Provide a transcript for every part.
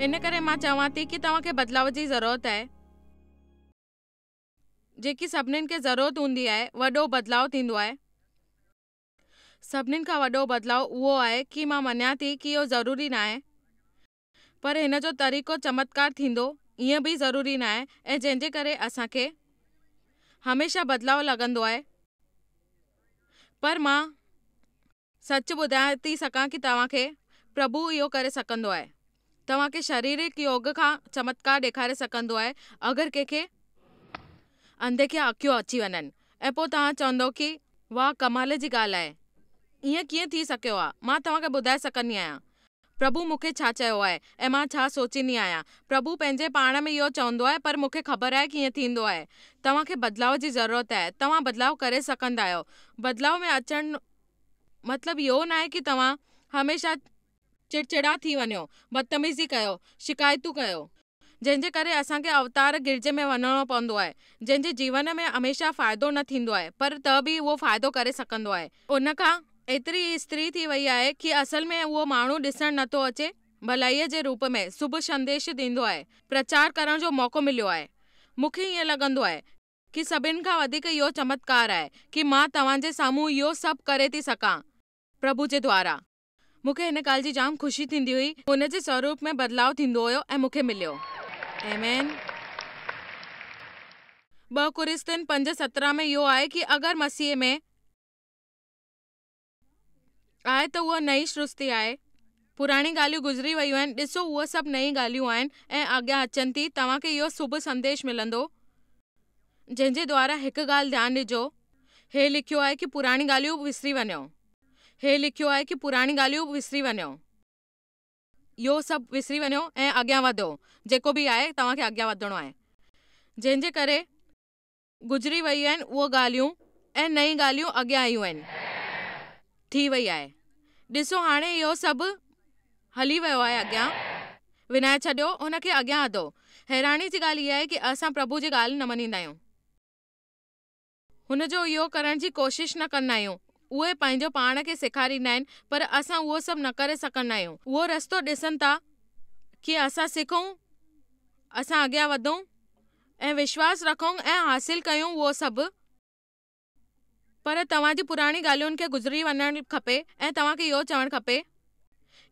ان ڪري مان چوان ٿي ڪي توهان کي بدلاء جي ضرورت آهي. جيڪي سڀنين کي ضرورت هوندي آهي، وڏو بدلاء ٿيندو آهي. سڀنين کان وڏو بدلاء اهو آهي ڪي مان مڃان ٿي ڪي اهو ضروري ناهي پر هن جو طريقو چمتڪار ٿيندو ائين به ضروري ناهي ۽ جنهن جي ڪري اسان کي هميشه بدلاء لڳندو آهي پر مان سچ ٻڌائي ٿي سگهان ڪي توهان کي پرڀو اهو ڪري سگهندو آهي. توهان کي شريرڪ يوگ کان چمتڪار ڏيکاري سگهندو آهي اگر ڪنهن کي انڌي کي اکيون اچي وڃن ۽ پوء توهان چوندؤ ڪي واهه ڪمال جي ڳالهه آهي ائين ڪيئن ٿي سگهيو آهي مان توهان کي ٻڌائي سگهندي آهيان پرڀو مون کي ڇا چيو آهي ۽ مان ڇا سوچيندي آهيان. پرڀو پنهنجي پاڻ ۾ اهو چوندو آهي پر مون کي خبر آهي ڪيئن ٿيندو آهي. توهان کي بدلاء جي ضرورت آهي. توهان بدلاء ڪري سگهندا آهيو. بدلاء ۾ اچڻ مطلب اهو ناهي ڪي توهان هميشه چڙچڙا ٿي وڃو، بدتميزي ڪيو، شڪايتون ڪيو. جنهن جي ڪري اسان کي اوتار گرجي ۾ وڃڻو پوندو آهي، جنهن جي جيون ۾ هميشه فائدو نه ٿيندو آهي، پر ته به اهو فائدو ڪري سگهندو آهي. ان کان ايتري استري ٿي وئي آهي ڪي اصل ۾ اهو ماڻهو ڏسڻ نه ٿو اچي، ڀلائيء جي روپ ۾ شڀ سنديش ڏيندو آهي، پرچار ڪرڻ جو موقعو مليو آهي. مون کي ائين لڳندو آهي ڪي سڀن کان وڌيڪ اهو چمتڪار آهي ڪي مان توهان جي سامهون اهو سڀ ڪري ٿي سگهان، پرڀو جي دوارا. مون کي هن ڳالهه جي جام خوشي ٿيندي هئي. هن جي سوروپ ۾ بدلاء ٿيندو هيو ۽ مون کي مليو. آمين. ٻه ڪورنٿين 5:17 ۾ اهو آهي ڪي اگر مسيح ۾ آهي ته اها نئين سرشتي آهي. پراڻي ڳالهيون گذري ويون آهن، ڏسو اهي سڀ نئين ڳالهيون آهن ۽ اڳيان اچن ٿي. توهان کي اهو شڀ سنديش ملندو جنهن جي دوارا هڪ ڳالهه ڌيان ڏجو. هي لکيو آهي ڪي پراڻي ڳالهيون وسري وڃو. هي لکيو آهي ڪي پراڻي ڳالهيون وسري وڃو. اهو سڀ وسري وڃو ۽ اڳيان وڌو. جيڪو به آهي توهان کي اڳيان وڌڻو آهي. جنهن جي ڪري گذري ويون آهن اهو ڳالهيون ۽ نئين ڳالهيون اڳيان آيون آهن. ٿي وئي آهي. ڏسو هاڻي اهو سڀ هلي ويو آهي اڳيان. وڃائي ڇڏيو ان کي اڳيان وڌو. حيراني جي ڳالهه اها آهي ڪي اسان پرڀو جي ڳالهه نه مڃيندا آهيون. هن جو اهو ڪرڻ جي ڪوشش نه ڪندا آهيون. اهي پنهنجو پاڻ کي سيکاريندا آهن پر اسان اهو سڀ نه ڪري سگهندا آهيون. اهو رستو ڏسن ٿا ڪي اسان سکون، اسان اڳيان وڌون ۽ وشواس رکون ۽ حاصل ڪيون اهو سڀ. پر توهان جي پراڻي ڳالهين کي گذري وڃڻ کپي ۽ توهان کي اهو چوڻ کپي.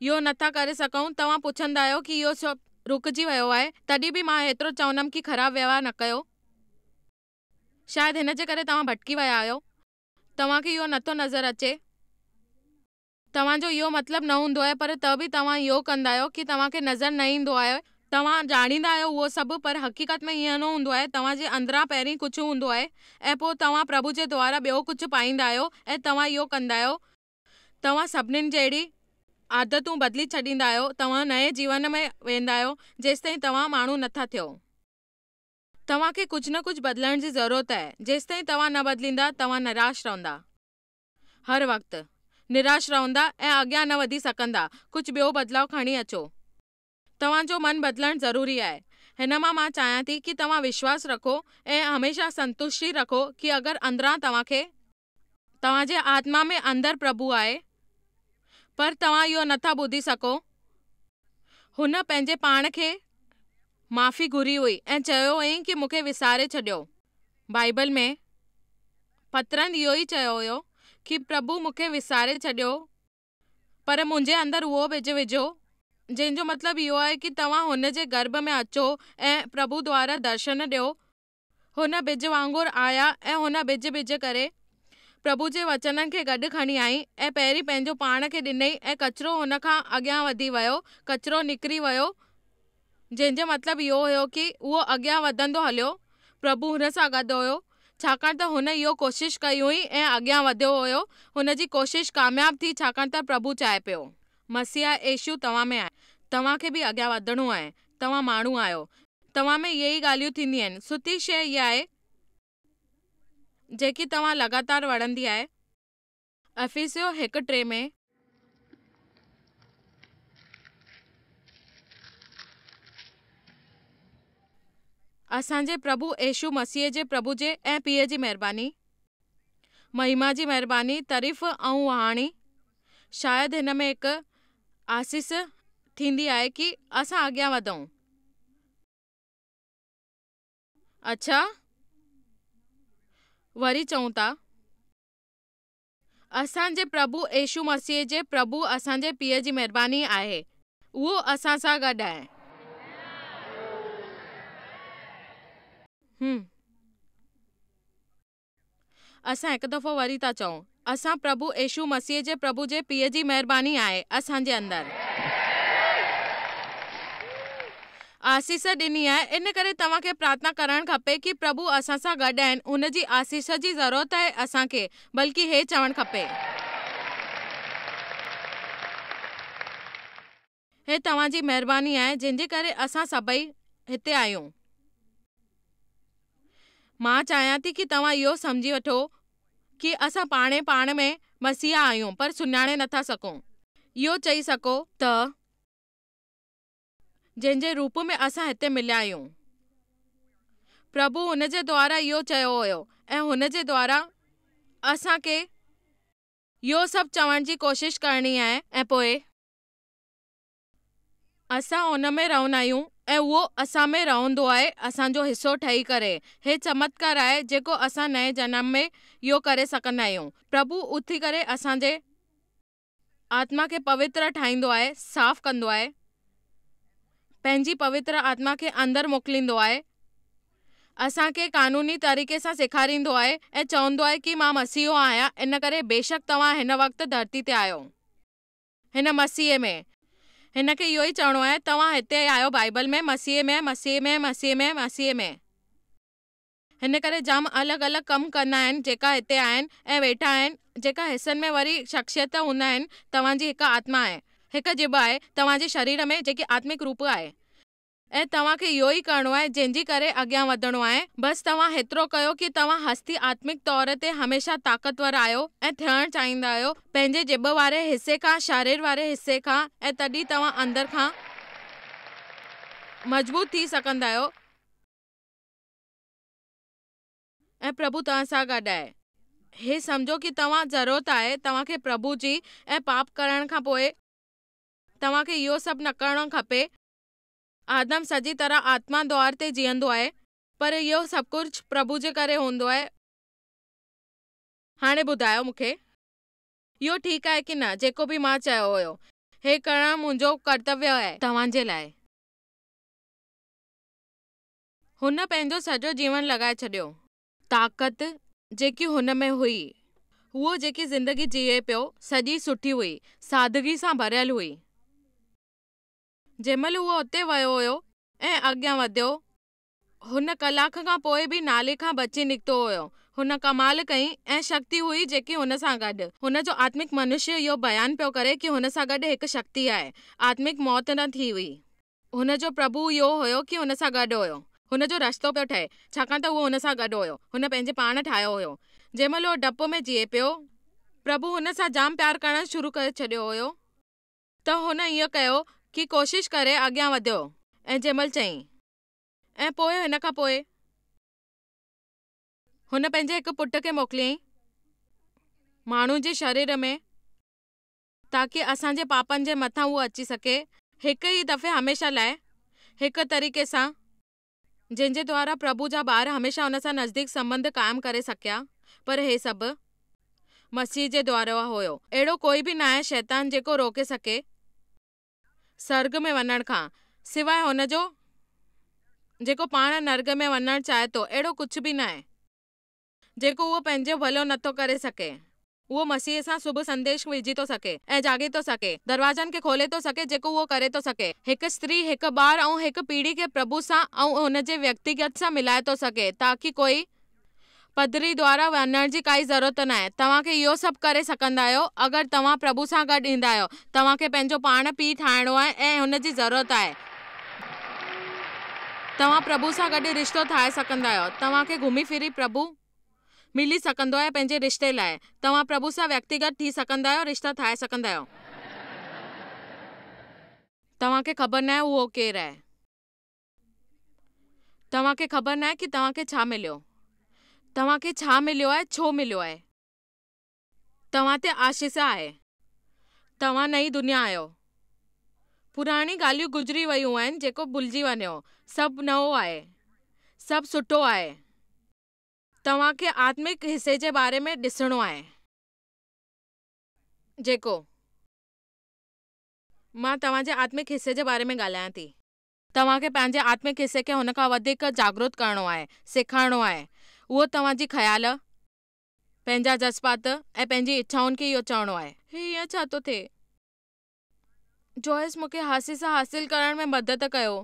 اهو نه ٿا ڪري سگهون. توهان پڇندا آهيو ڪي اهو سڀ رڪجي ويو آهي. تڏهن به مان هيترو چوندم ڪي خراب ويوهار نه ڪيو. شايد هن جي ڪري توهان ڀٽڪي ويا آهيو. توهان کي اهو نٿو نظر اچي. توهان جو اهو مطلب نه هوندو آهي پر ته به توهان اهو ڪندا آهيو ڪي توهان کي نظر نه ايندو آهي. توهان ڄاڻيندا آهيو اهو سڀ پر حقيقت ۾ ائين نه هوندو آهي. توهان جي اندران پهرين ڪجهه هوندو آهي ۽ پوء توهان پرڀو جي دوارا ٻيو ڪجهه پائيندا آهيو ۽ توهان اهو ڪندا آهيو. توهان سڀنين جهڙي عادتون بدلي ڇڏيندا آهيو. توهان نئين جيون ۾ ويندا آهيو جيستائين توهان ماڻهو نٿا ٿيو. توهان کي ڪجهه نه ڪجهه بدلڻ جي ضرورت آهي. جيستائين توهان نه بدليندا، توهان نراش رهندا. هر وقت. نراش رهندا ۽ اڳيان نه وڌي سگهندا. ڪجهه ٻيو بدلاء کڻي اچو. توهان جو من بدلڻ ضروري آهي. هن مان مان چاهيان ٿي ڪي توهان وشواس رکو ۽ هميشه سنتشٽي رکو ڪي اگر اندران توهان کي. توهان جي آتما ۾ اندر پرڀو آهي. پر توهان اهو نٿا ٻڌي سگهو. هن پنهنجي پاڻ کي معافي گهري هئي ۽ چيو هئائين ڪي مون کي وساري ڇڏيو. بائيبل ۾ پطرس اهو ئي چيو هيو ڪي پرڀو مون کي وساري ڇڏيو پر منهنجي اندر اهو ٻج وجهو جنهن جو مطلب اهو آهي ڪي توهان هن جي گرڀ ۾ اچو ۽ پرڀو دوارا درشن ڏيو. هن ٻج وانگر آيا ۽ هن ٻج ٻج ڪري پرڀو جي وچنن کي گڏ کڻي آئي ۽ پهرين پنهنجو پاڻ کي ڏنئي ۽ ڪچرو هن کان اڳيان وڌي ويو، ڪچرو نڪري ويو، جنهن جو مطلب اهو هيو ڪي اهو اڳيان وڌندو هليو، پرڀو هن سان گڏ هيو، ڇاڪاڻ ته هن اهو ڪوشش ڪئي هئي ۽ اڳيان وڌيو هيو، هن جي ڪوشش ڪامياب ٿي ڇاڪاڻ ته پرڀو چاهي پيو. مسيح يسوع توهان ۾ آهي. توهان کي به اڳيان وڌڻو آهي. توهان ماڻهو آهيو. توهان ۾ اهي ئي ڳالهيون ٿينديون آهن. سٺي شيء اها آهي جيڪي توهان لڳاتار وڻندي آهي. افيسيو 1:3 ۾. اسان جي پرڀو يسوع مسيح جي پرڀو جي ۽ پيء جي مهرباني، مهما جي مهرباني، تعريف ۽ وهاڻي. شايد هن ۾ هڪ آسيس ٿيندي آهي ڪي اسان اڳيان وڌون. اڇا؟ وري چئون ٿا. اسان جي پرڀو يسوع مسيح جي پرڀو اسان جي پيء جي مهرباني آهي. اهو اسان سان گڏ آهي. هم. اسان هڪ دفعو وري ٿا چئون، اسان پرڀو يسوع مسيح جي پرڀو جي پيء جي مهرباني آهي، اسان جي اندر. آسيس ڏني آهي، ان ڪري توهان کي پرارٿنا ڪرڻ کپي ڪي پرڀو اسان سان گڏ آهن، هن جي آسيس جي ضرورت آهي اسان کي، بلڪه هي چوڻ کپي. هي توهان جي مهرباني آهي جنهن جي ڪري اسان سڀئي هتي آهيون. مان چاهيان ٿي ڪي توهان اهو سمجهي وٺو ڪي اسان پاڻ پاڻ ۾ مسيحا آهيون پر سڃاڻي نٿا سگهون. اهو چئي سگهو ته جنهن جي روپ ۾ اسان هتي مليا آهيون. پرڀو هن جي دوارا اهو چيو هيو ۽ هن جي دوارا اسان کي اهو سڀ چوڻ جي ڪوشش ڪرڻي آهي ۽ پوء. اسان ان ۾ رهندا آهيون ۽ اهو اسان ۾ رهندو آهي اسان جو حصو ٺهي ڪري. هي چمتڪار آهي جيڪو اسان نئين جنم ۾ اهو ڪري سگهندا آهيون. پرڀو اٿي ڪري اسان جي آتما کي پوتر ٺاهيندو آهي، صاف ڪندو آهي، پنهنجي پوتر آتما کي اندر موڪليندو آهي، اسان کي قانوني طريقي سان سيکاريندو آهي ۽ چوندو آهي ڪي مان مسيحو آهيان ان ڪري بيشڪ توهان هن وقت ڌرتي تي آهيو. هن مسيح ۾. هن کي اهو ئي چوڻو آهي، توهان هتي آهيو بائيبل ۾، مسيح ۾، مسيح ۾، مسيح ۾، مسيح ۾. هن ڪري جام الڳ الڳ ڪم ڪندا آهن جيڪا هتي آهن ۽ ويٺا آهن جيڪا حصن ۾ وري شخصيت هوندا آهن توهان جي هڪ آتما آهي هڪ ڄڀ آهي توهان جي شرير ۾ جيڪي آتمڪ روپ آهي. ۽ توهان کي اهو ئي ڪرڻو آهي جنهن جي ڪري اڳيان وڌڻو آهي. بس توهان هيترو ڪيو ڪي توهان هستي آتمڪ طور تي هميشه طاقتور آهيو ۽ ٿيڻ چاهيندا آهيو پنهنجي ڄڀ واري حصي کان شرير واري حصي کان ۽ تڏهن توهان اندر کان مضبوط ٿي سگهندا آهيو ۽ پرڀو توهان سان گڏ آهي. هي سمجهو ڪي توهان ضرورت آهي توهان کي پرڀو جي ۽ پاپ ڪرڻ کان پوء توهان کي اهو سڀ نه ڪرڻو کپي. آدم سڄي طرح آتما دوار تي جيئندو آهي، پر اهو سڀ ڪجهه پرڀو جي ڪري هوندو آهي. هاڻي ٻڌايو مون کي، اهو ٺيڪ آهي ڪي نه، جيڪو به مان چيو هيو؟ هي ڪرڻ منهنجو ڪرتويه آهي توهان جي لاء. هن پنهنجو سڄو جيون لڳائي ڇڏيو. طاقت جيڪي هن ۾ هئي، اهو جيڪي زندگي جيئي پيو، سڄي سٺي هئي، سادگي سان ڀريل هئي. جنهن مهل هو اتي ويو هيو ۽ اڳيان وڌيو، هن ڪلاڪ کان پوء به نالي کان بچي نڪتو هيو. هن ڪمال ڪئي ۽ شڪتي هئي جيڪي هن سان گڏ. هن جو آتمڪ منشيه اهو بيان پيو ڪري ڪي هن سان گڏ هڪ شڪتي آهي. آتمڪ موت نه ٿي هئي. هن جو پرڀو اهو هيو ڪي هن سان گڏ هيو. هن جو رستو پيو ٺهي، ڇاڪاڻ ته اهو هن سان گڏ هيو. هن پنهنجي پاڻ ٺاهيو هيو. جنهن مهل هو ڊپ ۾ جيئي پيو. پرڀو هن سان جام پيار ڪرڻ شروع ڪري ڇڏيو هيو. ته هن ائين ڪيو ڪي ڪوشش ڪري اڳيان وڌيو ۽ جنهن مهل چيائين. ۽ پوء هن کان پوء هن پنهنجي هڪ پٽ کي موڪليائين ماڻهو جي شرير ۾ تاڪي اسان جي پاپن جي مٿان اهو اچي سگهي هڪ ئي دفعي هميشه لاء هڪ طريقي سان جنهن جي دوارا پرڀو جا ٻار هميشه ان سان نزديڪ سنٻنڌ قائم ڪري سگهيا، پر هي سڀ مسيح جي دوارا هيو. اهڙو ڪوئي به ناهي شيطان جيڪو روڪي سگهي سرڳ ۾ وڃڻ کان، سواء هن جو جيڪو پاڻ نرڳ ۾ وڃڻ چاهي ٿو، اهڙو ڪجهه به ناهي. جيڪو اهو پنهنجو ڀلو نه ٿو ڪري سگهي. اهو مسيح سان شڀ سنديش وجهي ٿو سگهي ۽ جاڳي ٿو سگهي، دروازن کي کولي ٿو سگهي جيڪو اهو ڪري ٿو سگهي. هڪ استري، هڪ ٻار ۽ هڪ پيڙهي کي پرڀو سان ۽ هن جي ويڪتيگت سان ملائي ٿو سگهي تاڪي ڪوئي پڌري دوارا وڃڻ جي ڪائي ضرورت ناهي. توهان کي اهو سڀ ڪري سگهندا آهيو اگر توهان پرڀو سان گڏ ايندا آهيو. توهان کي پنهنجو پاڻ پيء ٺاهڻو آهي ۽ هن جي ضرورت آهي. توهان پرڀو سان گڏ رشتو ٺاهي سگهندا آهيو. توهان کي گهمي ڦري پرڀو ملي سگهندو آهي پنهنجي رشتي لاء. توهان پرڀو سان ويڪتيگت ٿي سگهندا آهيو رشتا ٺاهي سگهندا آهيو. توهان کي خبر ناهي اهو ڪير آهي. توهان کي خبر ناهي ڪي توهان کي ڇا مليو. توهان کي ڇا مليو آهي ڇو مليو آهي. توهان تي آشيش آهي. توهان نئين دنيا آهيو. پراڻي ڳالهيون گذري ويون آهن جيڪو ڀلجي وڃو. سڀ نئون آهي. سڀ سٺو آهي. توهان کي آتمڪ حصي جي باري ۾ ڏسڻو آهي. جيڪو. مان توهان جي آتمڪ حصي جي باري ۾ ڳالهايان ٿي. توهان کي پنهنجي آتمڪ حصي کي هن کان وڌيڪ جاڳرت ڪرڻو آهي، سيکارڻو آهي. اهو توهان جي خيال، پنهنجا جذبات ۽ پنهنجي اڇائن کي اهو چوڻو آهي. هي ائين ڇا ٿو ٿئي؟ جوائس مون کي آسيس حاصل ڪرڻ ۾ مدد ڪيو.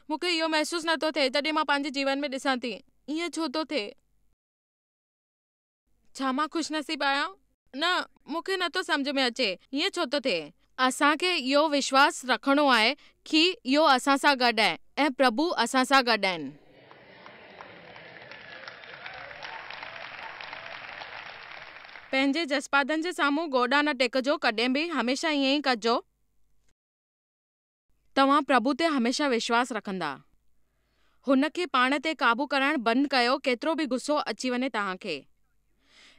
مون کي اهو محسوس نه ٿو ٿئي جڏهن مان پنهنجي جيون ۾ ڏسان ٿي. ائين ڇو ٿو ٿئي؟ ڇا مان خوش نصيب آهيان؟ نه، مون کي نه ٿو سمجهه ۾ اچي، ائين ڇو ٿو ٿئي؟ اسان کي اهو وشواس رکڻو آهي ڪي اهو اسان سان گڏ آهي ۽ پرڀو اسان سان گڏ آهن. پنهنجي جذباتن جي سامهون گوڏا نه ٽيڪجو، ڪڏهن به، هميشه ائين ئي ڪجو. توهان پرڀو تي هميشه وشواس رکندا. هن کي پاڻ تي قابو ڪرڻ بند ڪيو ڪيترو به غصو اچي وڃي توهان کي.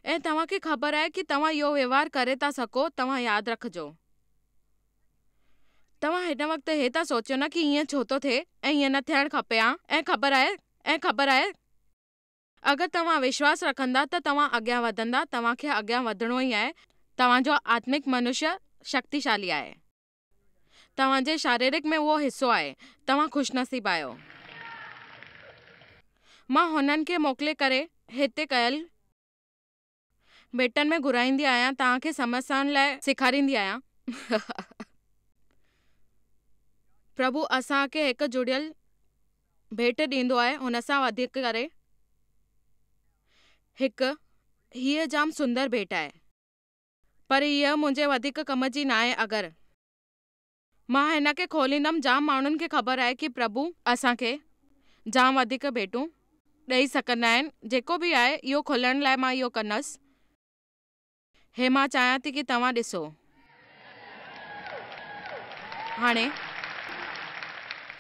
۽ توهان کي خبر آهي ڪي توهان اهو ويوهار ڪري ٿا سگهو توهان ياد رکجو. توهان هن وقت هي ٿا سوچيو نه ڪي ائين ڇو ٿو ٿئي ۽ ائين نه ٿيڻ کپي ها ۽ خبر آهي ۽ خبر آهي اگر توهان وشواس رکندا ته توهان اڳيان وڌندا توهان کي اڳيان وڌڻو ئي آهي توهان جو آتمڪ منشيه شڪتيشالي آهي. توهان جي شاريرڪ ۾ اهو حصو آهي. توهان خوش نصيب آهيو. مان هنن کي موڪلي ڪري هتي ڪيل ڀيٽن ۾ گهرائيندي آهيان توهان کي سمسيائن لاء سيکاريندي آهيان. پرڀو اسان کي هڪ جڙيل ڀيٽ ڏيندو آهي هن سان وڌيڪ ڪري هڪ هيء جام سندر ڀيٽ آهي. پر هيء منهنجي وڌيڪ ڪم جي ناهي اگر. مان هن کي کوليندم جام ماڻهن کي خبر آهي ڪي پرڀو. اسان کي جام وڌيڪ ڀيٽون ڏئي سگهندا آهن جيڪو به آهي اهو کولڻ لاء مان اهو ڪندس هي مان چاهيان ٿي ڪي توهان ڏسو. هاڻي.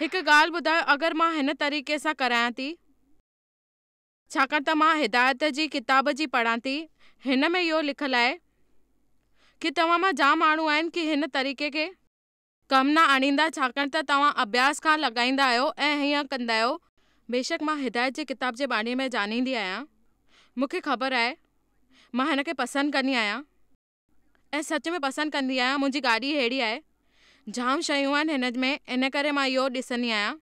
هڪ ڳالهه ٻڌايو اگر مان هن طريقي سان ڪرايان ٿي. ڇاڪاڻ ته مان هدايت جي ڪتاب جي پڙهان ٿي، هن ۾ اهو لکيل آهي ڪي توهان مان جام ماڻهو آهن ڪي هن طريقي کي ڪم نه آڻيندا ڇاڪاڻ ته توهان اڀياس کان لڳائيندا آهيو ۽ هيئن ڪندا آهيو. بيشڪ مان هدايت جي ڪتاب جي باري ۾ ڄاڻيندي آهيان، مون کي خبر آهي، مان هن کي پسند ڪندي آهيان ۽ سچ ۾ پسند ڪندي آهيان، منهنجي گاڏي ههڙي آهي، جام شيون آهن هن ۾ ان ڪري مان اهو ڏسندي آهيان.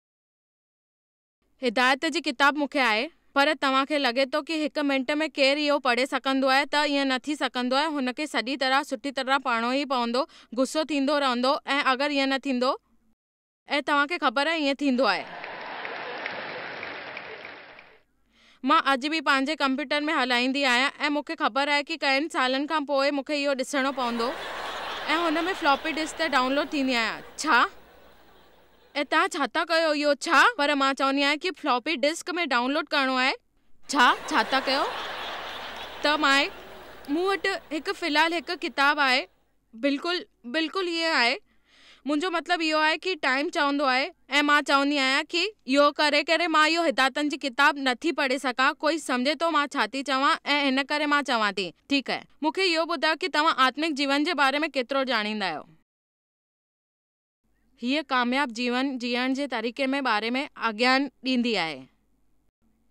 هدايت جي ڪتاب مون کي آهي، پر توهان کي لڳي ٿو ڪي هڪ منٽ ۾ ڪير اهو پڙهي سگهندو آهي ته ائين نه ٿي سگهندو آهي، هن کي سڄي طرح سٺي طرح پڙهڻو ئي پوندو، غصو ٿيندو رهندو ۽ اگر ائين نه ٿيندو ۽ توهان کي خبر آهي ائين ٿيندو آهي. مان اڄ به پنهنجي ڪمپيوٽر ۾ هلائيندي آهيان ۽ مون کي خبر آهي ڪي ڪئين سالن کان پوء مون کي اهو ڏسڻو پوندو ۽ هن ۾ فلاپي ڊسڪ تي ڊائونلوڊ ٿيندي آهيان. ڇا؟ ۽ توهان ڇا ٿا ڪيو اهو ڇا؟ پر مان چوندي آهيان ڪي فلاپي ڊسڪ ۾ ڊائونلوڊ ڪرڻو آهي. ڇا؟ ڇا ٿا ڪيو؟ ته مائي، مون وٽ هڪ في الحال هڪ ڪتاب آهي. بلڪل، بلڪل ائين آهي. منهنجو مطلب اهو آهي ڪي ٽائيم چوندو آهي ۽ مان چوندي آهيان ڪي اهو ڪري ڪري مان اهو هدايتن جي ڪتاب نه ٿي پڙهي سگهان، ڪوئي سمجهي ٿو مان ڇا ٿي چوان ۽ ان ڪري مان چوان ٿي. ٺيڪ آهي. مون کي اهو ٻڌايو ڪي توهان آتمڪ جيون جي باري ۾ ڪيترو ڄاڻيندا آهيو؟ هيء ڪامياب جيون جيئڻ جي طريقي ۾ باري ۾ آگيان ڏيندي آهي.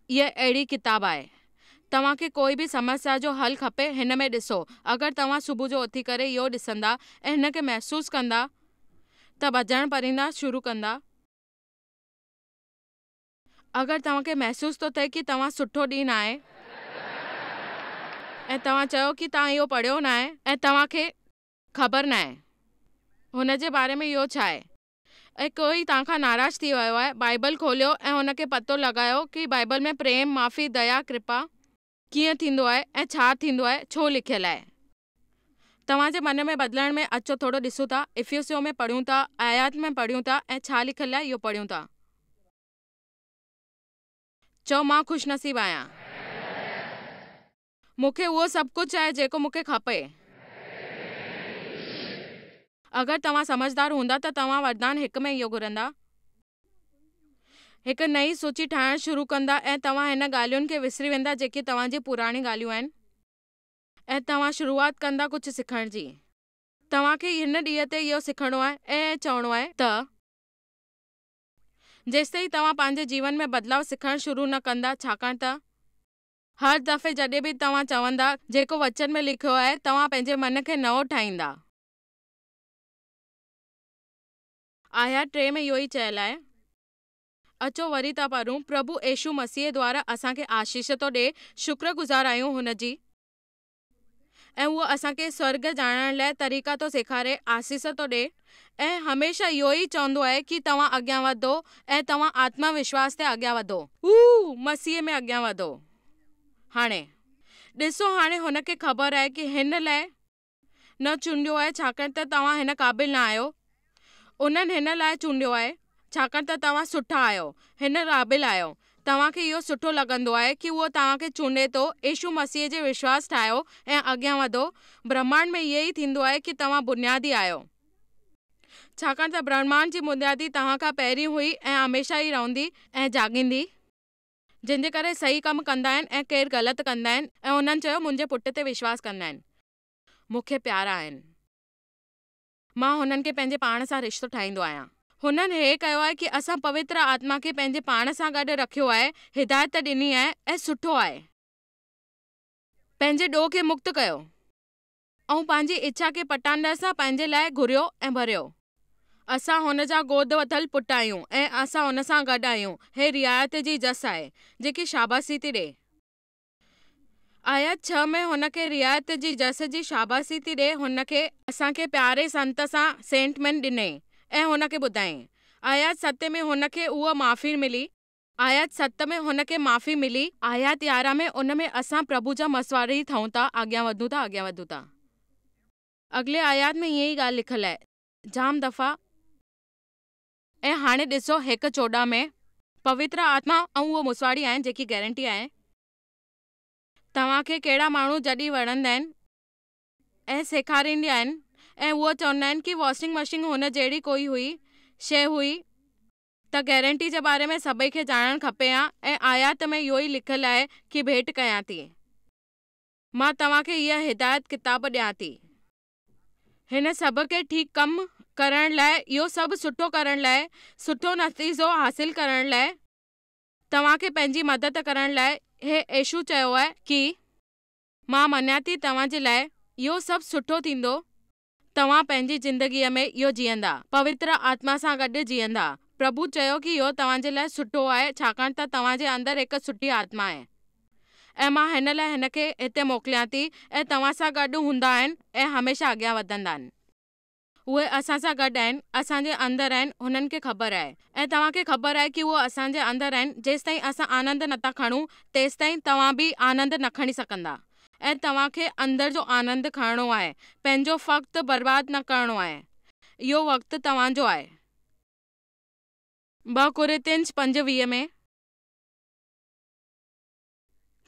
هيء اهڙي ڪتاب آهي. توهان کي ڪوئي به سمسيا جو حل کپي هن ۾ ڏسو. اگر توهان صبح جو اٿي ڪري اهو ڏسندا ۽ هن کي محسوس ڪندا ته ڀڄڻ پريندا شروع ڪندا. اگر توهان کي محسوس ٿو ٿئي ڪي توهان سٺو ڏينهن ناهي ۽ توهان چيو ڪي توهان اهو پڙهيو ناهي ۽ توهان کي خبر ناهي هن جي باري ۾ اهو ڇا آهي ۽ ڪوئي توهان کان ناراض ٿي ويو آهي، بائيبل کوليو ۽ هن کي پتو لڳايو ڪي بائيبل ۾ پريم، معافي، ديا، ڪرپا ڪيئن ٿيندو آهي ۽ ڇا ٿيندو آهي، ڇو لکيل آهي. توهان جي من ۾ بدلڻ ۾ اچو ٿورو ڏسون ٿا، افيسيو ۾ پڙهيون ٿا، آيات ۾ پڙهيون ٿا ۽ ڇا لکيل آهي اهو پڙهيون ٿا. چئو مان خوش نصيب آهيان. مون کي اهو سڀ ڪجهه آهي جيڪو مون کي کپي. اگر توهان سمجهدار هوندا ته توهان وردان هڪ ۾ اهو گهرندا. هڪ نئين سوچي ٺاهڻ شروع ڪندا ۽ توهان هن ڳالهين کي وسري ويندا جيڪي توهان جي پراڻي ڳالهيون آهن ۽ توهان شروعات ڪندا ڪجهه سکڻ جي. توهان کي هن ڏينهن تي اهو سکڻو آهي ۽ چوڻو آهي ته. جيستائين توهان پنهنجي جيون ۾ بدلاء سکڻ شروع نه ڪندا، ڇاڪاڻ ته. هر دفعي جڏهن به توهان چوندا، جيڪو وچن ۾ لکيو آهي، توهان پنهنجي من کي نئون ٺاهيندا. آيات 3 ۾ اهو ئي چيل آهي. اچو وري ٿا پڙهون، پرڀو يسوع مسيح دوارا اسان کي آشيش ٿو ڏئي، شڪر گذار آهيون هن جي. ۽ اهو اسان کي سورڳ ڄاڻڻ لاء طريقا ٿو سيکاري، آسيس ٿو ڏئي ۽ هميشه اهو ئي چوندو آهي ڪي توهان اڳيان وڌو ۽ توهان آتم وشواس تي اڳيان وڌو. هو مسيح ۾ اڳيان وڌو. هاڻي. ڏسو هاڻي هن کي خبر آهي ڪي هن لاء نه چونڊيو آهي ڇاڪاڻ ته توهان هن قابل نه آهيو. انهن هن لاء چونڊيو آهي. ڇاڪاڻ ته توهان سٺا آهيو، هن قابل آهيو. توهان کي اهو سٺو لڳندو آهي ڪي اهو توهان کي چونڊي ٿو، يسوع مسيح جي وشواس ٺاهيو ۽ اڳيان وڌو. برهمانڊ ۾ ائين ئي ٿيندو آهي ڪي توهان بنيادي آهيو. ڇاڪاڻ ته برهمانڊ جي بنيادي توهان کان پهرين هئي ۽ هميشه ئي رهندي ۽ جاڳيندي. جنهن جي ڪري صحيح ڪم ڪندا آهن ۽ ڪير غلط ڪندا آهن ۽ انهن چيو منهنجي پٽ تي وشواس ڪندا آهن. مون کي پيارا آهن. مان هنن کي پنهنجي پاڻ سان رشتو ٺاهيندو آهيان. هنن هي ڪيو آهي ڪي اسان پوتر آتما کي پنهنجي پاڻ سان گڏ رکيو آهي، هدايت ڏني آهي ۽ سٺو آهي. پنهنجي ڏوهه کي مڪت ڪيو ۽ پنهنجي اڇا کي پٽاندڙ سان پنهنجي لاء گهريو ۽ ڀريو. اسان هن جا گود ورتل پٽ آهيون ۽ اسان هن سان گڏ آهيون. هي رعايت جي جس آهي، جيڪي شاباسي ٿي ڏئي. آيت 6 ۾ هن کي رعايت جي جس جي شاباسي ٿي ڏئي هن کي اسان کي پياري سنت سان سينٽمينٽ ڏنائين ۽ هن کي ٻڌايائين. آيت 7 ۾ هن کي اها معافي ملي. آيت 7 ۾ هن کي معافي ملي. آيت 11 ۾ ان ۾ اسان پرڀو جا مسواڙي ٿيون ٿا اڳيان وڌون ٿا اڳيان وڌون ٿا. اڳلي آيات ۾ ائين ئي ڳالهه لکيل آهي. جام دفعا. ۽ هاڻي ڏسو هڪ 14 ۾. پوتر آتما ۽ اهو مسواڙي آهن جيڪي گيرنٽي آهي. توهان کي ڪهڙا ماڻهو جڏهن وڻندا آهن ۽ سيکاريندا آهن ۽ اهو چوندا آهن ڪي واشنگ مشين هن جهڙي ڪوئي هئي شيء هئي ته گيرنٽي جي باري ۾ سڀئي کي ڄاڻڻ کپي ها ۽ آيات ۾ اهو ئي لکيل آهي ڪي ڀيٽ ڪيان ٿي. مان توهان کي هيء هدايت ڪتاب ڏيان ٿي. هن سڀ کي ٺيڪ ڪم ڪرڻ لاء اهو سڀ سٺو ڪرڻ لاء سٺو نتيجو حاصل ڪرڻ لاء. توهان کي پنهنجي مدد ڪرڻ لاء هي يسوع چيو آهي ڪي مان مڃان ٿي توهان جي لاء اهو سڀ سٺو ٿيندو توهان پنهنجي زندگيء ۾ اهو جيئندا پوتر آتما سان گڏ جيئندا پرڀو چيو ڪي اهو توهان جي لاء سٺو آهي ڇاڪاڻ ته توهان جي اندر هڪ سٺي آتما آهي ۽ مان هن لاء هن کي هتي موڪليان ٿي ۽ توهان سان گڏ هوندا آهن ۽ هميشه اڳيان وڌندا آهن. اهي اسان سان گڏ آهن، اسان جي اندر آهن، هنن کي خبر آهي. ۽ توهان کي خبر آهي ڪي اهو اسان جي اندر آهن، جيستائين اسان آنند نٿا کڻون، تيستائين توهان به آنند نه کڻي سگهندا. ۽ توهان کي اندر جو آنند کڻڻو آهي، پنهنجو وقت برباد نه ڪرڻو آهي. اهو وقت توهان جو آهي. 2 ڪورنٿين 5:20 ۾.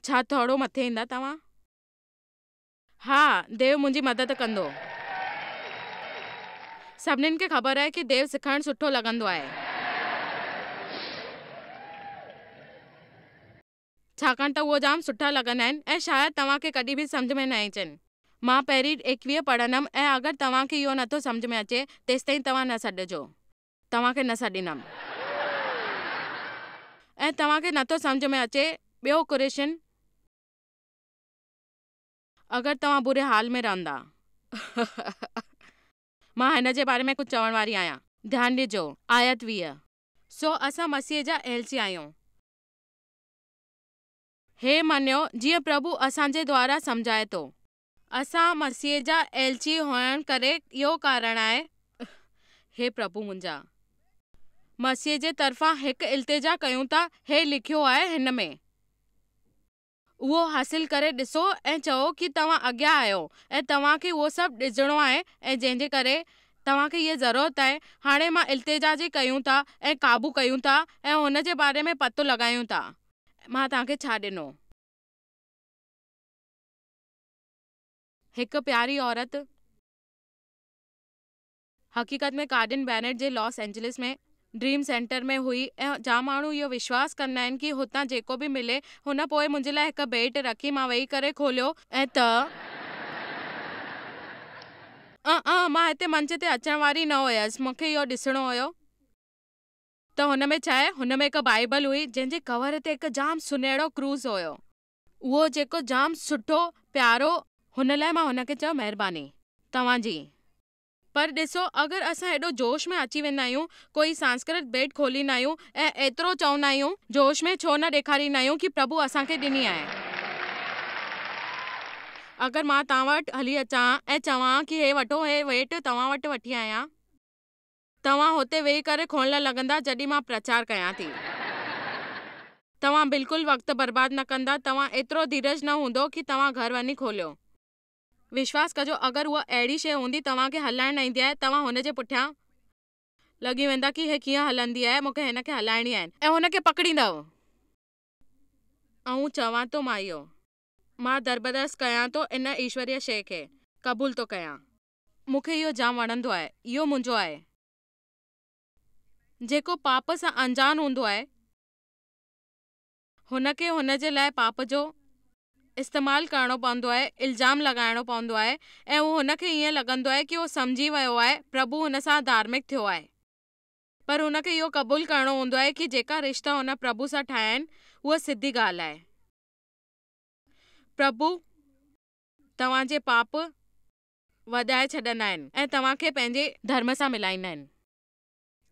ڇا ٿورو مٿي ايندا توهان؟ ها، ديو منهنجي مدد ڪندو. سڀنين کي خبر آهي ڪي ديو سکڻ سٺو لڳندو آهي. ڇاڪاڻ ته اهو جام سٺا لڳندا آهن ۽ شايد توهان کي ڪڏهن به سمجهه ۾ نه اچن. مان پهرين 21 پڙهندم ۽ اگر توهان کي اهو نٿو سمجهه ۾ اچي تيستائين توهان نه سڏجو. توهان کي نه سڏيندم. ۽ توهان کي نٿو سمجهه ۾ اچي ٻيو ڪرشن. اگر توهان بري حال ۾ رهندا. مان هن جي باري ۾ ڪجهه چوڻ واري آهيان. ڌيان ڏجو، آيت 20. سو اسان مسيح جا ايلچي آهيون. هي مڃيو، جيئن پرڀو اسان جي دوارا سمجهائي ٿو. اسان مسيح جا ايلچي هئڻ ڪري اهو ڪارڻ آهي. هي پرڀو منهنجا! مسيح جي طرفان هڪ التجا ڪيون ٿا، هي لکيو آهي هن ۾. اهو حاصل ڪري ڏسو ۽ چئو ڪي توهان اڳيان آهيو ۽ توهان کي اهو سڀ ڏسڻو آهي ۽ جنهن جي ڪري توهان کي هيء ضرورت آهي. هاڻي مان التجا جي ڪيون ٿا ۽ قابو ڪيون ٿا ۽ هن جي باري ۾ پتو لڳايون ٿا. مان توهان کي ڇا ڏنو؟ هڪ پياري عورت. حقيقت ۾ ڪارڊن بينيٽ جي لاس اينجلس ۾ ڊريم سينٽر ۾ هئي ۽ جام ماڻهو اهو وشواس ڪندا آهن ڪي هتان جيڪو به ملي هن پوء منهنجي لاء هڪ ڀيٽ رکي مان ويهي ڪري کوليو ۽ ته مان هتي منچ تي اچڻ واري نه هيس. مون کي اهو ڏسڻو هيو ته هن ۾ ڇا آهي. هن ۾ هڪ بائيبل هئي جنهن جي ڪور تي هڪ جام سنهڙو ڪروس هيو. اهو جيڪو جام سٺو پيارو. هن لاء مان هن کي چيو مهرباني توهان جي. پر ڏسو اگر اسان ايڏو جوش ۾ اچي ويندا آهيون، ڪوئي سانسڪرت ڀيٽ کوليندا آهيون ۽ ايترو چوندا آهيون، جوش ۾ ڇو نه ڏيکاريندا آهيون ڪي پرڀو اسان کي ڏني آهي. اگر مان توهان وٽ هلي اچان ۽ چوان ڪي هي وٺو هي ڀيٽ توهان وٽ وٺي آيان، توهان هتي ويهي ڪري کولڻ لڳندا جڏهن مان پرچار ڪيان ٿي. توهان بلڪل وقت برباد نه ڪندا، توهان ايترو ڌيرج نه هوندو ڪي توهان گهر وڃي کوليو. وشواس ڪجو اگر اها اهڙي شيء هوندي توهان کي هلائڻ نه ايندي آهي توهان هن جي پٺيان لڳي ويندا ڪي هي ڪيئن هلندي آهي مون کي هن کي هلائڻي آهي ۽ هن کي پڪڙيندؤ. آئون چوان ٿو مان اهو. مان دربدست ڪيان ٿو ان ايشوريه شيء کي قبول ٿو ڪيان. مون کي اهو جام وڻندو آهي. اهو منهنجو آهي. جيڪو پاپ سان انجان هوندو آهي. هن کي هن جي لاء پاپ جو استعمال ڪرڻو پوندو آهي، الزام لڳائڻو پوندو آهي ۽ هو هن کي ائين لڳندو آهي ڪي هو سمجهي ويو آهي، پرڀو هن سان ڌارمڪ ٿيو آهي. پر هن کي اهو قبول ڪرڻو هوندو آهي ڪي جيڪا رشتا هن پرڀو سان ٺاهيا آهن، اها سڌي ڳالهه آهي. پرڀو توهان جي پاپ وڌائي ڇڏندا آهن ۽ توهان کي پنهنجي ڌرم سان ملائيندا آهن.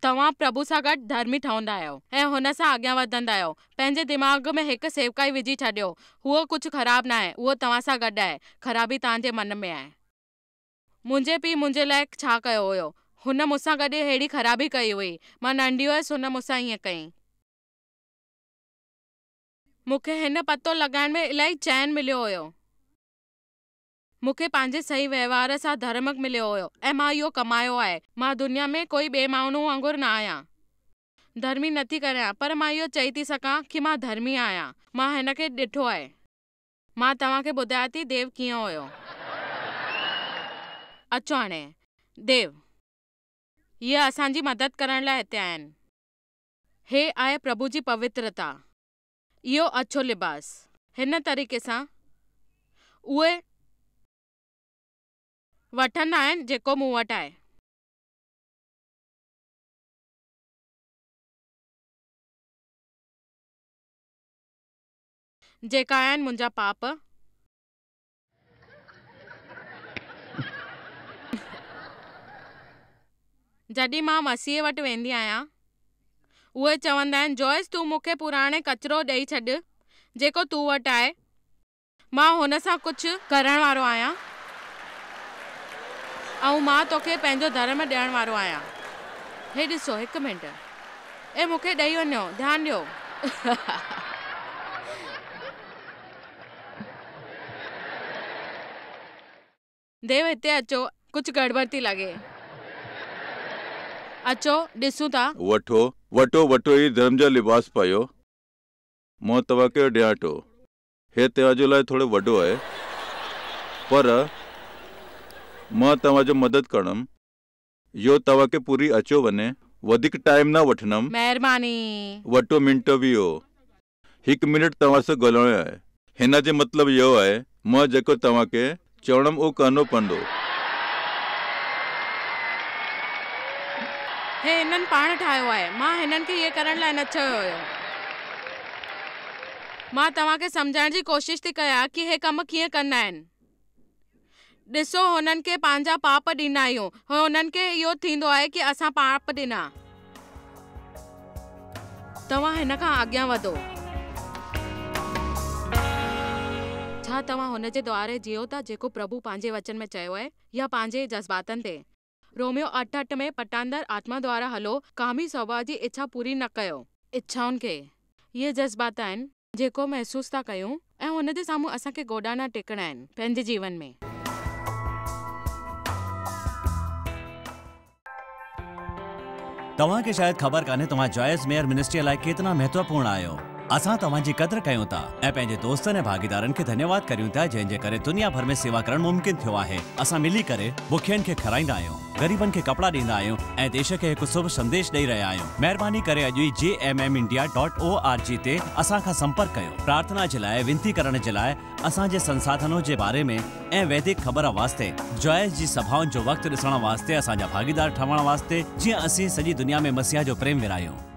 توهان پرڀو سان گڏ ڌرمي ٺهندا آهيو ۽ هن سان اڳيان وڌندا آهيو. پنهنجي دماغ ۾ هڪ سيوڪائي وجهي ڇڏيو، اهو ڪجهه خراب ناهي، اهو توهان سان گڏ آهي، خرابي توهان جي من ۾ آهي. منهنجي پيء منهنجي لاء ڇا ڪيو هيو؟ هن مون سان گڏ ههڙي خرابي ڪئي هئي. مان ننڍي هيس، هن مون سان ائين ڪئي. مون کي هن پتو لڳائڻ ۾ الاهي چين مليو هيو. مون کي پنهنجي صحيح وهنوار سان ڌرم مليو هيو ۽ مان اهو ڪمايو آهي. مان دنيا ۾ ڪوئي ٻئي ماڻهو وانگر نه آهيان. ڌرمي نه ٿي ڪريان پر مان اهو چئي ٿي سگهان ڪي مان ڌرمي آهيان. مان هن کي ڏٺو آهي. مان توهان کي ٻڌايان ٿي ديو ڪيئن هيو. اچو هاڻي. ديو. هيء اسان جي مدد ڪرڻ لاء هتي آهن. هي آهي پرڀو جي پوترتا. اهو اڇو لباس. هن طريقي سان اهي وٺندا آهن جيڪو مون وٽ آهي. جيڪا آهن منهنجا پاپ. جڏهن مان مسيح وٽ ويندي آهيان، اهي چوندا آهن، جوائس تون مون کي پراڻي ڪچرو ڏئي ڇڏ، جيڪو تو وٽ آهي، مان هن سان ڪجهه ڪرڻ وارو آهيان ۽ مان توکي پنهنجو ڌرم ڏيڻ وارو آهيان. هي ڏسو، هڪ منٽ. اي مون کي ڏئي وڃو، ڌيان ڏيو. ديو هتي اچو، ڪجهه گڙٻڙ ٿي لڳي. اچو ڏسون ٿا. وٺو، وٺو، وٺو هي ڌرم جو لباس پايو. مان توهان کي ڏيان ٿو. هي توهان جي لاء ٿورو وڏو آهي، پر مان توهان جو مدد ڪندم. اهو توهان کي پوري اچيو وڃي. وڌيڪ ٽائيم نه وٺندم. مهرباني. وٺو منٽ ويهو. هڪ منٽ توهان سان ڳالهائڻو آهي. هن جو مطلب اهو آهي، مان جيڪو توهان کي چوندم اهو ڪرڻو پوندو. هي هنن پاڻ ٺاهيو آهي. مان هنن کي ائين ڪرڻ لاء نه چيو هيو. مان توهان کي سمجهائڻ جي ڪوشش ٿي ڪيان ڪي هي ڪم ڪيئن ڪندا آهن. ڏسو هنن کي پنهنجا پاپ ڏيندا آهيون. هنن کي اهو ٿيندو آهي ڪي اسان پاپ ڏنا. توهان هن کان اڳيان وڌو. ڇا توهان هن جي دواري جيئو ٿا جيڪو پرڀو پنهنجي وچن ۾ چيو آهي يا پنهنجي جذباتن تي؟ روميو اٺ اٺ ۾ پٽاندر آتما دوارا هلو، ڪامي سوڀاء جي اڇا پوري نه ڪيو. اڇائن کي. اهي جذبات آهن. جيڪو محسوس ٿا ڪيون ۽ هن جي سامهون اسان کي گوڏا نه ٽيڪڻا آهن پنهنجي جيون ۾. توهان کي شايد خبر ڪانهي توهان جوائس ميئر منسٽريء لاء ڪيترا مهتوپورڻ آهيو. اسان توهان جي قدر ڪيون ٿا ۽ پنهنجي دوستن ۽ ڀاڳيدارن کي ڌنيواد ڪريون ٿا جنهن جي ڪري دنيا ڀر ۾ سيوا ڪرڻ ممڪن ٿيو آهي. اسان ملي ڪري بکين کي کارائيندا آهيون، غريبن کي ڪپڙا ڏيندا آهيون ۽ ديش کي هڪ شڀ سنديش ڏئي رهيا آهيون. مهرباني ڪري اڄ ئي J M M India dot O R G تي اسان کان سمپرڪ ڪيو. پرارٿنا جي لاء، وينتي ڪرڻ جي لاء، اسان جي سنساڌنو جي باري ۾ ۽ ويدڪ خبر واسطي، جوائس جي سڀائن جو وقت ڏسڻ واسطي اسان جا ڀاڳيدار ٺهڻ واسطي جيئن اسين سڄي دنيا ۾ مسيح جو پريم ورهايون.